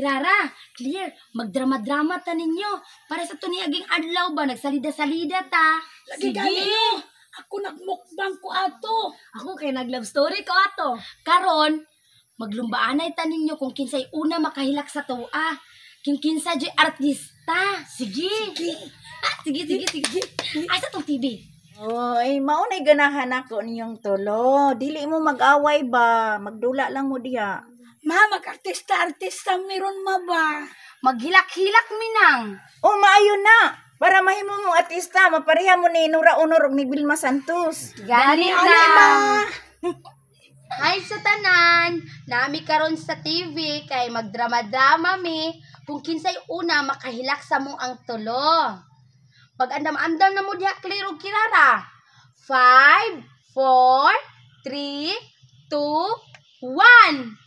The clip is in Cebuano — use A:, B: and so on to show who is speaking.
A: Kirara, Clear, magdrama-drama ta ninyo. Para sa tuniaging adlaw ba, nagsalida-salida ta.
B: Lagi gani no. Ako nagmukbang ko ato.
A: Ako kay nag-love story ko ato. Karon, maglumbaanay ta ninyo kung kinsay una makahilak sa tuwa. Kung kinsa joy artista. Sige.
B: Sige.
A: Ah, sige, sige, sige. Asa tong TV?
C: Oy, mao nay ganahan ako ninyong tulo. Dili mo mag-away ba? Magdula lang mo diha.
B: Ma, mag-artista-artista meron ma ba?
A: Maghilak-hilak minang.
C: Oh, maayo na. Para mahimo mong artista, mapareha mo ni Nora Honor ug ni Vilma Santos.
A: Gani
B: Ani ma.
A: Hi sa tanan! Nami karon sa TV kay magdrama-drama mi kung kinsay una makahilak sa mo ang tulo. Pag andam-andam na mo diha Clear ug Kirara. 5, 4, 3, 2, 1.